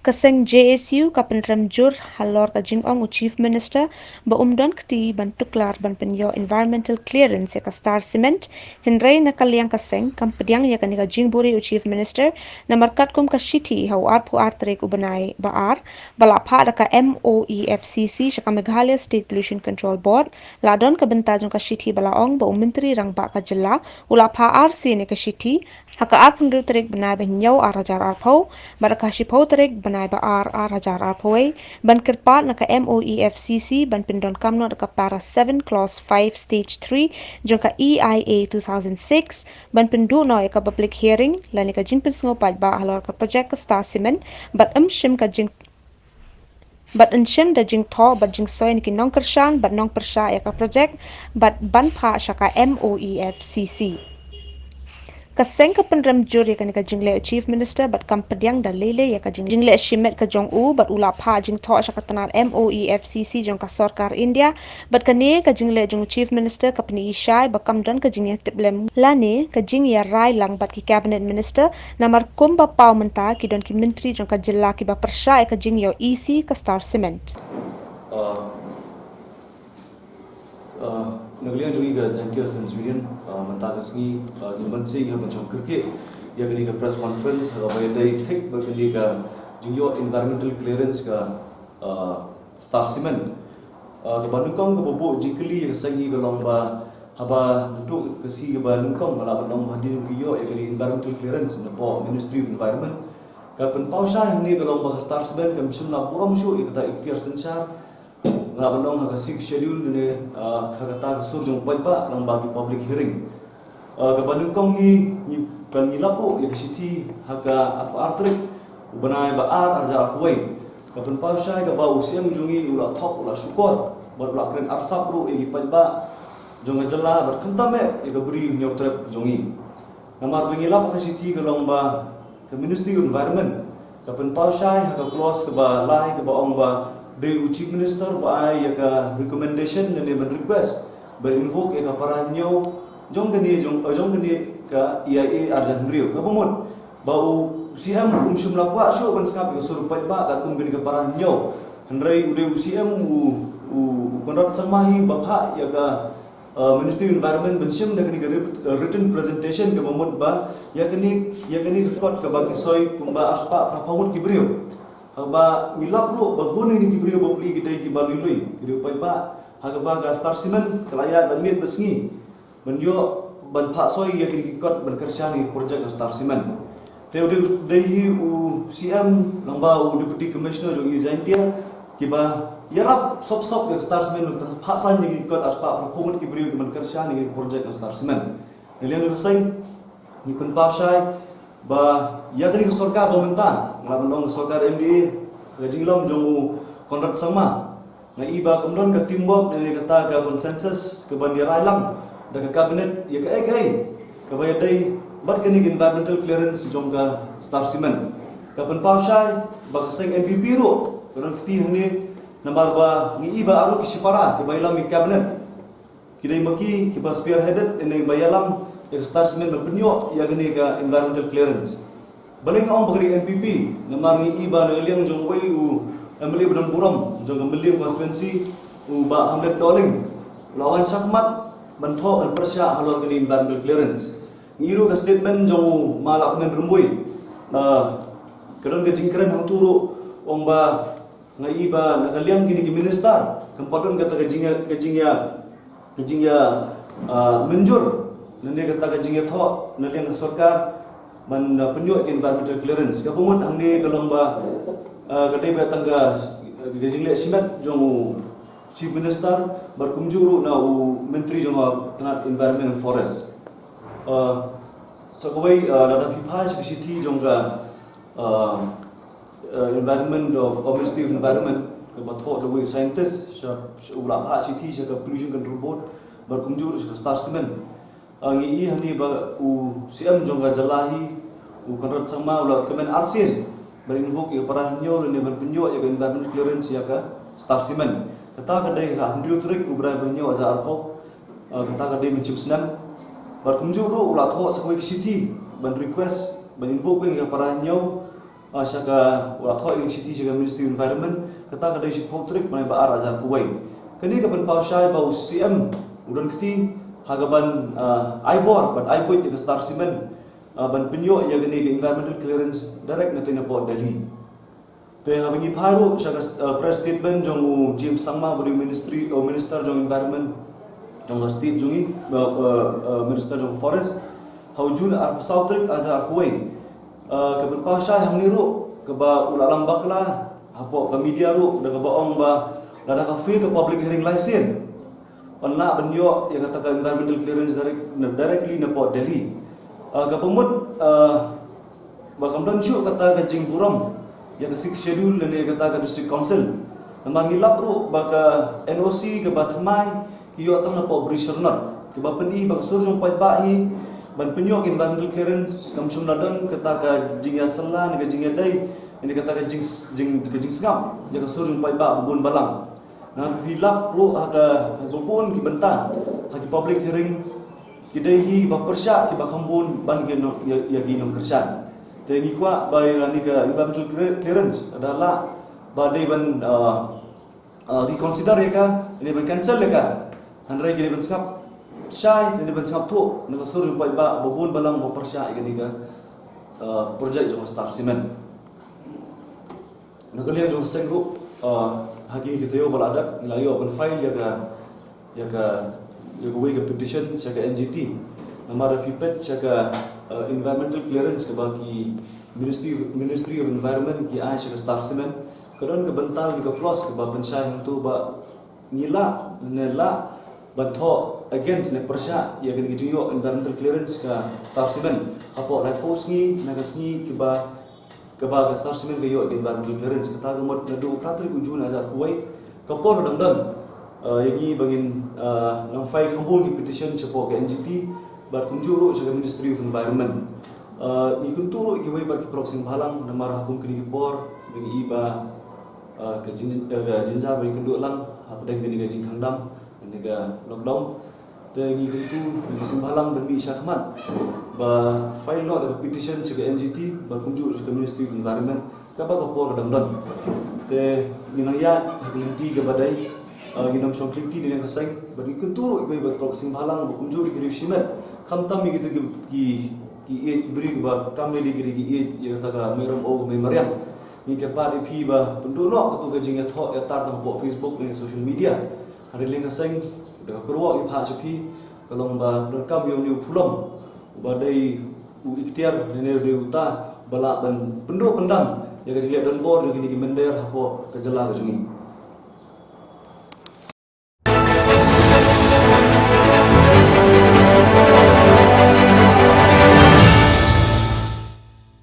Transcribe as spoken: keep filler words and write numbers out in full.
Ka seng J S U ka pynrem jur halor ka jingong u Chief Minister ba um don kti ban tuklar ban pynïoh environmental clearance ïa ka Star Cement, hynrei na ka liang ka seng kam pdiang ïa kane ka jingbuhrieh u Chief Minister, namar katkum ka shithi ha u arphew ar tarik u bnai ba ar ba la phah da ka M O E F C C sha ka Meghalaya State Pollution Control Board, la don ka bynta jong ka shithi ba la ong ba u Myntri Rangbah ka jylla u la phah arsien ïa ka shithi ha ka arphew hynriew tarik bnai ba hynñiew ar hajar arphew, bad ha ka shiphew tarik bnai ba ar ar hajar arphew wei, ban kyrpad na ka M O E F C C ban pyndonkam noh da ka para seven clause five stage three jong ka E I A two thousand six, ban pynduh noh ïa ka public hearing lane ka jingpynsngew paidbah halor ka project ka Star Cement, bad ym shim ka jing bad yn shim da jingthoh bad jingsoi na ki nongkyrshan bad nongpyrshah ïa ka project, bad ban phah sha ka M O E F C C. Ka seng ka pynrem jur ïa kane ka jingleh u Chief Minister bad kam pdiang da lei lei ïa ka jing- jingleh shimet ka jong u, bad u la phah jingthoh sha ka tnat M O E F C C jong ka sorkar India, bad kane ka jingleh jong u Chief Minister ka pyni shai ba kam don ka jingïatiplem lane ka jingïarai lang bad ki cabinet minister, namar kumba paw mynta ki don ki myntri jong ka jylla kiba pyrshah ïa ka jingïoh E C ka Star Cement. Uh, uh, na ka liang jong ngi ka Jaintia Students Union, uh, mynta ka sngi, uh, ngi mynta ngi hap ban shong kyrkieh ïa kane ka press conference ha kaba ïadei thik bad kane ka jingïoh environmental clearance ka, uh, Star Cement. Uh, kaba nyngkong kaba buh jingkylli ïa ka seng hi ka long ba haba naduh ka sngi kaba nyngkong nga lah ban ong ba hadien ba ki ïoh ïa kane environmental clearance na ka Ministry of Environment, ka pynpaw shai hangne ka long ba ka Star Cement kam shym la burom shuh ïa kata iktiar synshar. Nga lah ban ong ha ka Sixth Schedule ne, ah, ha kata ka sur jong u paidbah lyngba ki public hearing. Ah, kaba nyngkong hi ngi, kan ngi lap ruh ïa ka shithi ha ka arphew ar tarik u bnai ba ar ar hajar arphew wei. Ka pynpaw shai kaba u C M jong ngi u la thok, u la shukor bad u la kren arsap ruh ïa ki paidbah jong ka jylla bad khamtam eh ïa ka Bri u Hynñiewtrep jong ngi. Namar ba ngi lap ha ka shithi ka long ba ka Ministry of Environment ka pynpaw shai ha ka clause kaba lai kaba ong ba dei u Chief Minister ba ai ïa ka recommendation lane ban request ban invoke ïa ka para hynñiew jong kane, jong, jong kane ka E I A ar hajar hynriew. Kaba mut ba u C M um shym la kwah shuh ban sngap ïa ka sur u paidbah katkum kane ka para hynñiew. Hynrei u dei u C M u, u, u Conrad Sangma hi ba phah ïa ka, uh, Ministry of Environment ban shim da kane ka re-, uh, written presentation kaba mut ba ïa kane, ïa kane ka kot kaba ki soi kumba arspah phra phew ngut ki briew. Haba ngi lap ruh ba bun na ki briew bapli ki dei kiba lui lui, ki dei u paidbah, ha kaba ka Star Cement ka la ïaid bad miet bad sngi ban ïoh ban phah soi ïa kine ki kot ban kyrshan ïa ki project ka Star Cement. Te u dei, dei hi u C M lyngba u Deputy Commissioner jong East Jaintia kiba ïarap sop sop ïa ka Star Cement ban phah saiñ ïa ki kot arspah phra phew ngut ki briew ki ban kyrshan ïa ki project ka Star Cement. Na liang jong ka seng ngi pynpaw shai ba ïa kane ka sorkar ba mynta, nga lah ban ong ka sorkar M D A, ka jinglong jong u Conrad Sangma, nga i ba kam don ka teamwork ne kata ka consensus ka ban ïarai lang da ka cabinet ïa kaei kaei kaba ïadei bad kane ka environmental clearance jong ka Star Cement. Ka pynpaw shai ba ka seng N P P ruh ka don kti hangne, namar ba ngi i ba ar ngut ki shipara kiba ïalam ïa ka cabinet. Ki dei ma ki kiba spearheaded ïa kane ba ïalam ïa ka Star Cement ban pynïoh ïa kane ka environmental clearance. Balei nga ong ba ka dei N P P, namar ngi i ba na ka liang jong uwei u M L A ba don burom jong ka Mylliem constituency, u Bah Hamlet Dohling, u la wan shakhmat ban thoh ban pyrshah halor kane environmental clearance. Ngi i ruh ka statement jong u Ma Lahkmen Rymbui, ah, ka don ka jingkren hangtu ruh, ong ba nga i ba na ka liang kine ki minister kam pat don kata ka jingïa, ka jingïa, ka jingïa, ah, mynjur lane kata ka jingïathoh na liang ka sorkar ban, ah, pynïoh ka environmental clearance. Kaba mut hangne ka long ba, ah, ka dei ba tang ka, ka jingleh shimet jong u Chief Minister bad kumjuh ruh na u Myntri jong ka tnat Environment and Forest. Ah, sa kawei, ah, lada phi phai sha ka shithi jong ka, ah, uh, Environment of, uh, Ministry of Environment, kaba thoh da uwei u scientist, sha, sha u la phah shithi sha ka Pollution Control Board bad kumjuh sha ka Star Cement. Uh, ngi i hangne ba u C M jong ka jylla hi, u Conrad Sangma, u la recommend arsien ban invoke ïa ka para hynñiew lane ban pynïoh ïa ka environmental clearance ïa ka Star Cement. Kata ka dei ha ka hynriew tarik u bnai ba hynñiew ar hajar arphew. Uh, kata ka dei mynshem snem. Bad kumjuh ruh u la thoh sa kawei ka shithi ban request ban invoke ïa ka para hynñiew Ah, sha ka, u la thoh ïa ka shithi sha ka Ministry of Environment, kata ka dei shiphew tarik bnai ba ar hajar arphew wei. Kane ka pynpaw shai ba u C M u don kti ha ka ban, ah, ai bor bad ai buit ïa ka Star Cement, ah, ban pynïoh ïa kane ka environmental clearance direct na tei na pdeng Delhi. Te haba ngi phai ruh sha ka, ah, press statement jong u James Sangma, ba dei u ministry, u minister jong environment jong ka state jong ngi, ah, ah, ah, minister jong forest, ha u June arphew saw tarik hajar arphew wei. Ah, ka pynpaw shai hangne ruh kaba u la lam bakla hapoh ka media ruh, da kaba ong ba lada ka fail ka public hearing lai sien, yn lah ban ïoh ïa kata ka environmental clearance direct, directly na pdeng Delhi. Ah, kaba mut, ah, ba kam don shuh kata ka jingburom ïa ka Sixth Schedule lane kata ka District Council. Namar ngi lap ruh ba ka N O C kaba thymmai ki ïoh tang na pdeng Bri Sharnot, kaba pyni ba ka sur jong paidbah hi ban pynïoh ka environmental clearance kam shym la don kata ka jingïasylla ne ka jingïadei ne kata ka jing, jing, ka jingsngap ïa ka sur jong paidbah ba bun balang. Na ka phi lap ruh ha ka, ha ka bun ki bynta ha ki public hearing, ki dei hi ba pyrshah kiba kham bun ban ki nong, ïa, ïa ki nongkyrshan. Te ngi kwah ba ïa kane ka environmental clear-, clearance da lah ba dei ban, ah, ah, reconsider ïa ka, dei ban cancel ïa ka. Hynrei ki dei ban sngap shai, ki dei ban sngap thuh na ka sur jong paidbah ba bun balang ba pyrshah ïa kane ka, ah, project jong Star Cement. Na ka liang jong ka seng ruh, ah, ha kine ki taïew ba la dep ngi la ïoh ban file ïa ka, ïa ka, ïa kawei ka petition sha ka N G T. Namar da phi peit sha ka, ah, environmental clearance kaba ki Ministry, Ministry of Environment ki ai sha ka Star Cement, ka don ka bynta ne ka clause kaba pynshai hangto ba ngi lah ne lah ban thoh against ne pyrshah ïa kane ka jingïoh environmental clearance ka Star Cement hapoh laiphew sngi na ka sngi kaba, kaba ka Star Cement ka ïoh environmental clearance. Kata ka mut naduh phra tarik u June hajar arphew wei, ka por dang don, ah, ïa ngi ba ngin, ah, nang file kham bun ki petition shapoh ka N G T bad kumjuh ruh sha ka Ministry of Environment. Ah, ngi kyntu ruh kiwei pat ki paralok seng bhalang, namar ha kum kine ki por ba ngi i ba, ah, ka jin, ah, ka jynjar ba ngi kynduh lang hapdeng kane ka jingkhang dam, kane ka lockdown. Te ngi kyntu ngi seng bhalang ban mih shakhmat ba file noh da ka petition sha ka N G T bad kumjuh sha ka Ministry of Environment, kaba ka por ka dang don. Te ngi nang ïaid ha ka lynti kaba dei, ah, ngi nang shong lynti ne ka seng, bad ngi kyntu ruh kiwei pat ki paralok seng bhalang ba kumjuh ki riew shimet, khamtam ïa kito ki, ki, ki ïeit briew ba kam ne dei ki dei ki ïeit ïa kata ka Mei Ramew ka Mei Mariang. Ngi kyrpad ïa phi ba pynduh noh kato ka jingïathoh ïatar tang hapoh Facebook ne social media. Hynrei leng ka seng, da ka kyrwoh ngi phah sha phi, ka long ba pyndonkam ïa une u pulom uba dei u iktiar ne dei uta ba lah ban pynduh pyndam ïa ka jingleh donbor jong kine ki mynder hapoh ka jylla ka jong ngi.